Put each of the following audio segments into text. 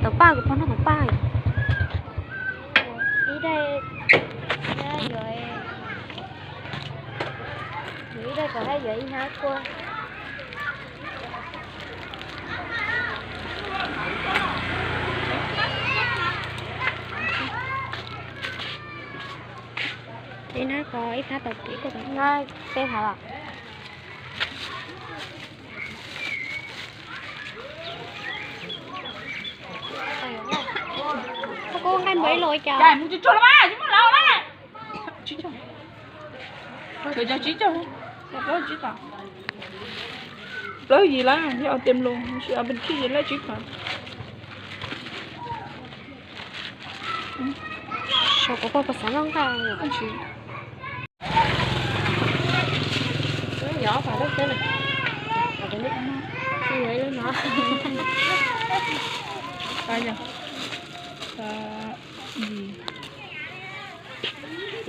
Tau paj, kuv pog noj tau paj. Ib daim, yuav ib daim kom hab yuav ib hnab kua. Ib hnab ko, ib hnab tau peb kua tau. Hnab peb hnab los. Koj nqaij npua ib los cas? Mus tsuag tsuag los mas, tsis muaj laus na. Tsib caug. Kawg cog tsib caug, plaub tsib tom. Plaub yim lawm, yog tias mlus, tsis ob peb yim lawm tsib tom. Sau kuv pog puas xav noj nqaij. Yog ob phav lub xwb na. Yog ib lub no. Yog, yog.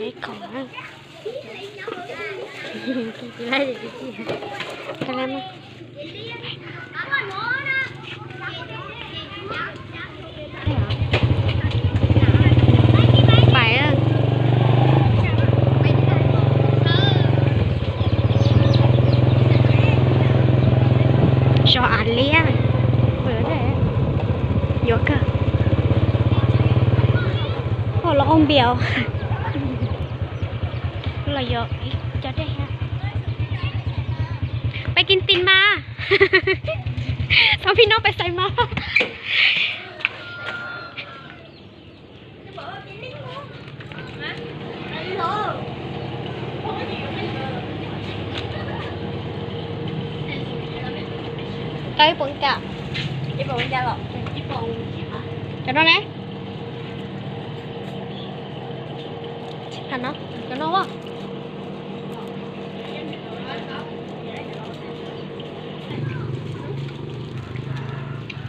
Ib khoom na. Pais. Zos Av Liab. Yuav kawg. Los ua npias. Los yog ib co dej thiab. Peb kin tin mas. Txhob pib noj peb xaiv mas. Tau ib puas cas? Cov no ne? Cov no, cov no as.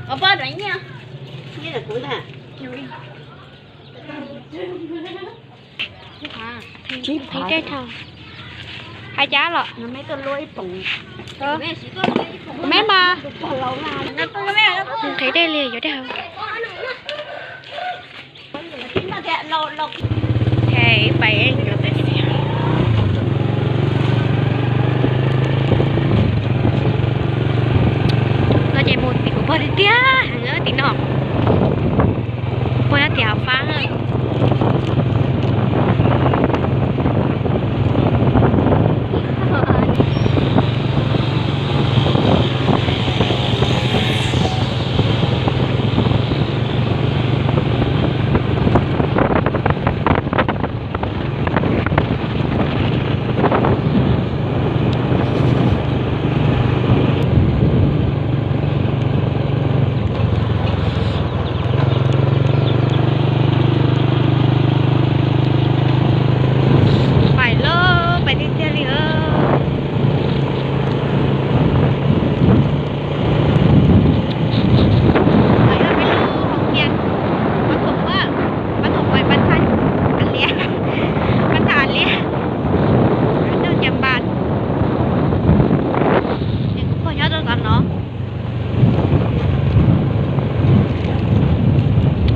Ua poj rau nyiaj. Nyiaj rau kuv ntag. Tsib phav. Hais cas los? Kuv me mas. Nqhis dej li yuav dej haus. Pais yuav pais xiav. No ces mus tim kuv pog tiag tiag heev tim no. Kuv pog nyob tim hav fab na. Pais lauj, pais tiag tiag li os. Pais peb lub hoo kiag, pab thaum, pab thaum pais pab thaj Av Liab, pab thaj Av Liab, noj cas npas. Ces kuv pog nyob rau tom no.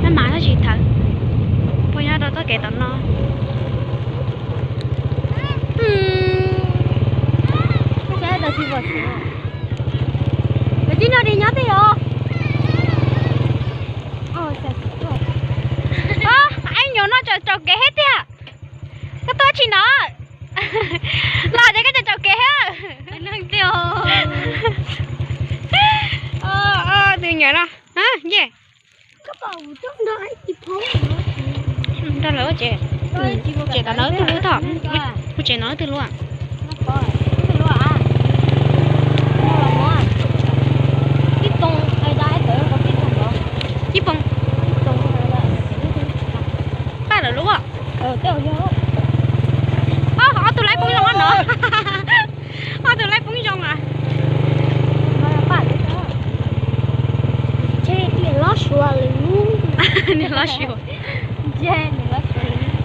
Maj mam tab sis thawv. Pog nyob rau txoj kev tom no. Koj saib tau tsis pom xyov. Koj tsis nyob li nyob twg os? Ib nyuag no tsaus tsaus kev thiab tiag. Koj tuaj tsis no? Los ces koj tsaus tsaus kev thiab. Tus nyuam no. Ye. Nrog lawv ua tsev. Tsev tom no twg lub tod? Kuv tsev no twg lub? Ib poog. Paj lawv lub. Ob tug laib poob zoo no. Ob tug laib poob zoo a. Niam hlob Suav lwm lub. Niam hlob Suav. Niam hlob Suav lwm lub.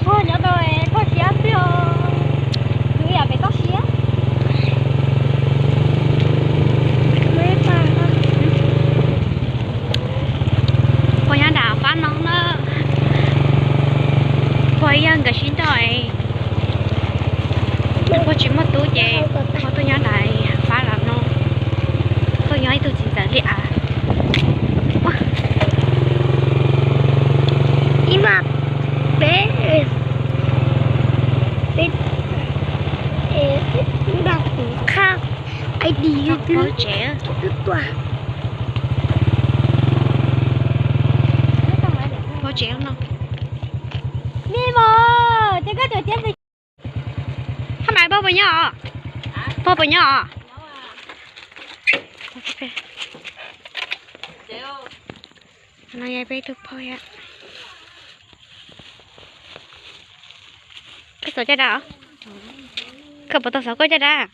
Pog nyob tau, pog siab plig os. Nws yam pem toj siab. Lub ib pag. Yog nkawd sib nrog, nws kuj tsis muaj tub ces ho tuaj nyob nram fab los no, tuaj nyob ib tug txiv ntxawm li av. Ib mas peb, peb, ib mas kuv qhab ai di twb tuaj. Pov tsev no. Hab Maiv, pog puas nyob os? Pog puas nyob os? No yog peb tug pog. Koj xauv caj dab os? Koj puas tau xauv koj caj dab?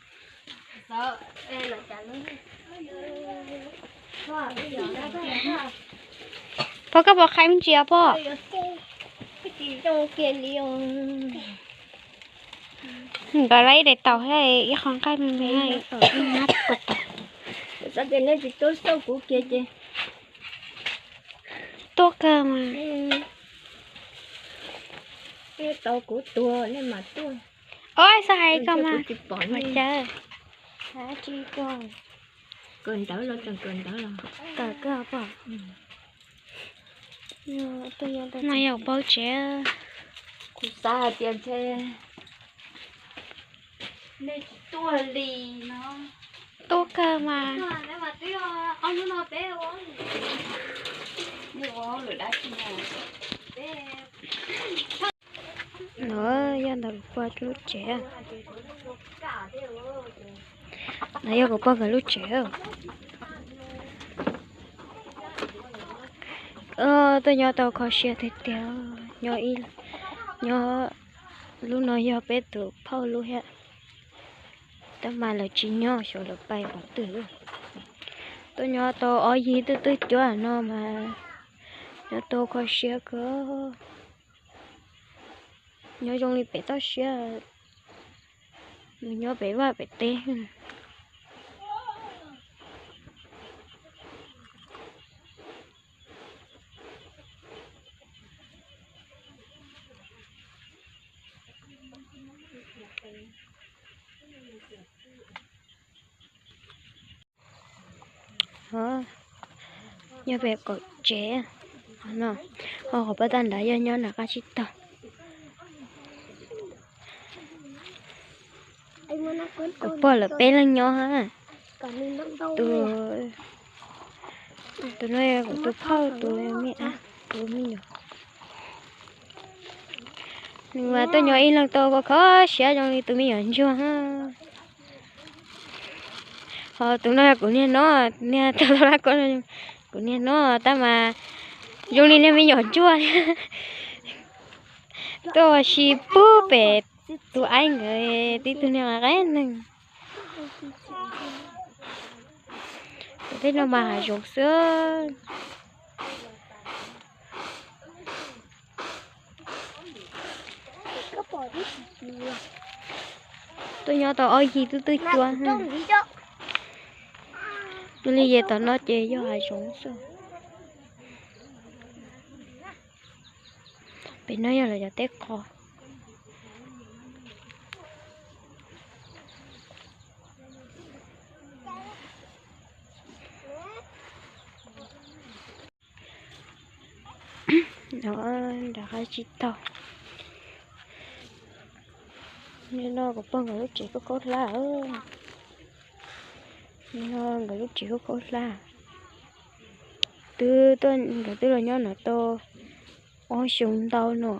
Pog, koj puas qhia me ntsis os pog? Nkawd lawv ib daim taus thiab ib qho nqaij me me. Tuaj kawg mas. Tau kuv tuag nej mas tuaj. Os, xav hais koj mas. Ua cas? Tsis tuaj. Kawm ntawv los tseem kawm ntawv los. Kawm kawg pom. No yog pov tsev. Kuv xav hais tias ntshe nej tsis tuaj li no. Tuaj kawg mas. No yog ntawm kuv pog lub tsev. No yog kuv pog nkawd lub tsev. Tuaj nyob tau kho siab tiag tiag, nyob, nyob lub no yog peb tus phauj lub thiab, tab mas lawv tsis nyob xyov lawv pais qhov twg lawm. Tuaj nyob tau ob yig twb twb cuab no mas nyob tau kho siab kawg. Nyob zoo li pem toj siab, nws nyob pem vaj pem teb. Nyob pem qaum tsev no, ho qhov pab tag nrad yog nyob nram qab tsib taug. Kuv pog lawv peb leeg nyob. Tus, tus no yog kuv tus phauj tus me ab, tus me nyuam. Nws mas tuaj nyob ib leeg tau kho siab zoo li tus me nyuam ntsuag. Ho tus no yog kuv niag no, niag tau lab ko, kuv niag no tab mas zoo li niag me nyuam ntsuag. Tuaj ua si pub pem tus aib nkawd tib tug niag qe neeg. Tej no mas hav zoov xwb. Tuaj nyob tau ob yig twb twb cuab. Yog li ces tom no ces yog hav zoov xwb. Pem no yog lawv cov teb qos. Nram qab tsib taug. No kuv pog nkawd lub tsev kuj khaub hlab. No nkawd lub tsev kuj khaub hlab. Twb, nkawd twb los nyob no tau ob xyoo ntau no.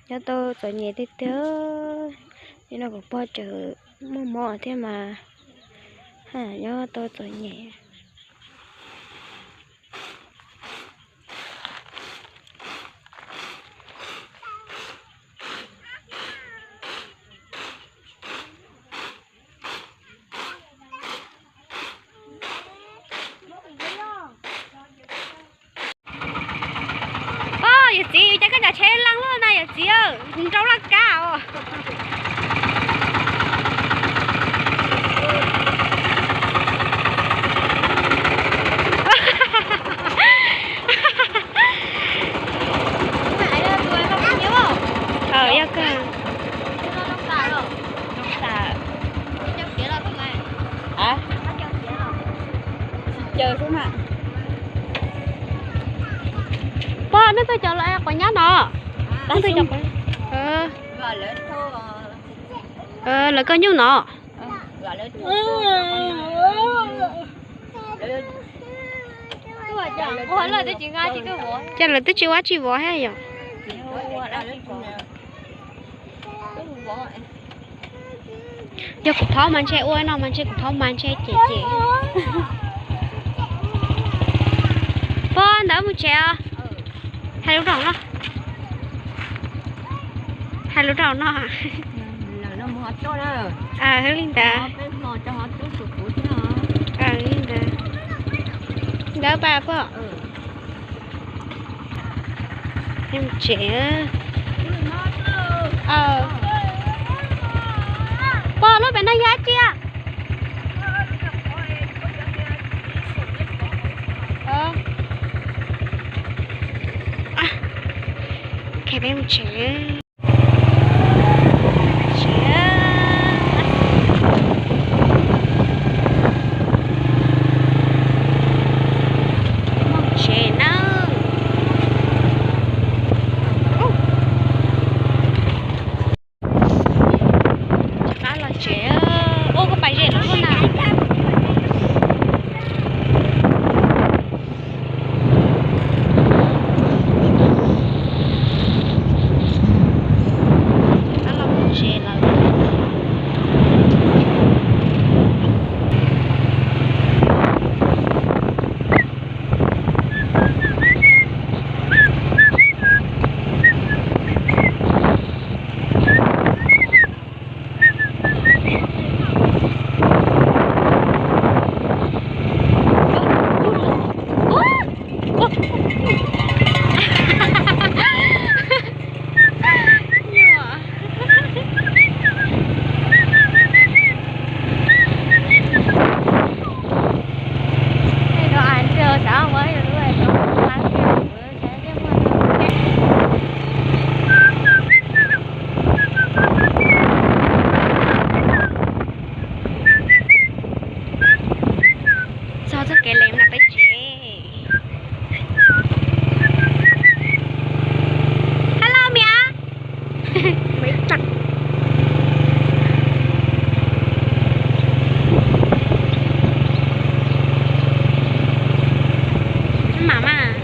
Nyob tau txom nyem tiag tiag. Nim no kuv pog tseem muaj mob thiab mas nyob tau txom nyem. Yawm txiv, cas koj cov tsheb leej luaj na yawm txiv, nrau laj kab os. Pog, nej tuaj cov quav nyab no. Lawv koj nyuj no. Cas lawv twb tsis ua tsis vov thiab yom? Yog kuv thaub mas ntshe ua no mas ntshe kuv thaub mas ntshe cem cem. Pog, ntawd mus tsev os. Hais lus rau no. Hais lus rau no. Li ntawd. Li ntawd. Ntawd pab pog. Tsev. Pog, lub pem no yog dab tsi a? Peb mus tsev. Mus tsev na. Rov qab los tsev. Ua koj pais ze lawm na. Rov qab los tsev lawm. Txog txoj kev lem no peb tsev. Hello miam. Mam mas.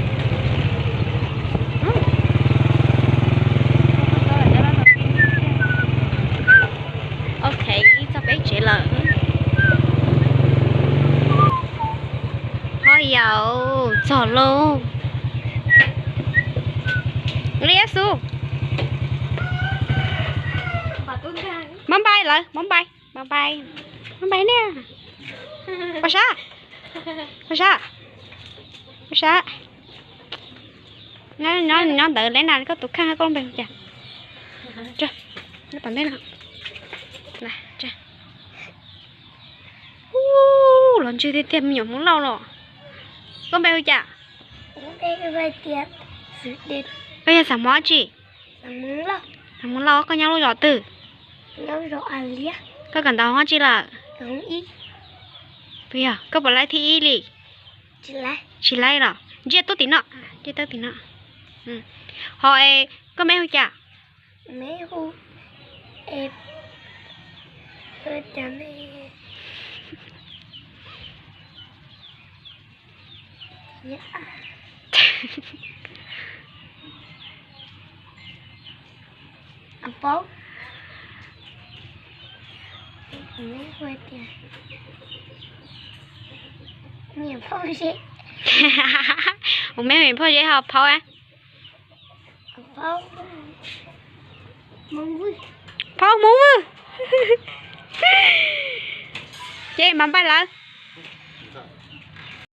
Ok, txog peb tsev lawm. Ho yau, txog lauj. Li xu. Mab npai lawv, mab npai, mab npai, mab npai niaj. Pab sab, pab sab, pab sab. Nyob ntawd lawv na, koj tus kheej koj lub npe hu cas? Nyob tom ntej no. Ub, los ntswg tiag tiag me nyuam Hmoob Lauj los. Koj npe hu cas? Koj yog xeem Hmoob tsi? Xeem Hmoob Lauj. Koj nyob lub zos twg? Koj kawm ntawv hoob tsi lawm? Puas yog koj puas laib thib ib li? Tsis laib los? Ntsiag tuaj tim no, ntsiag tuaj tim no. Ho es koj npe hu cas? Ua me me phauj zeb ho phaub. Phaub Hmoob Vwj. Ces mas npaj lawm.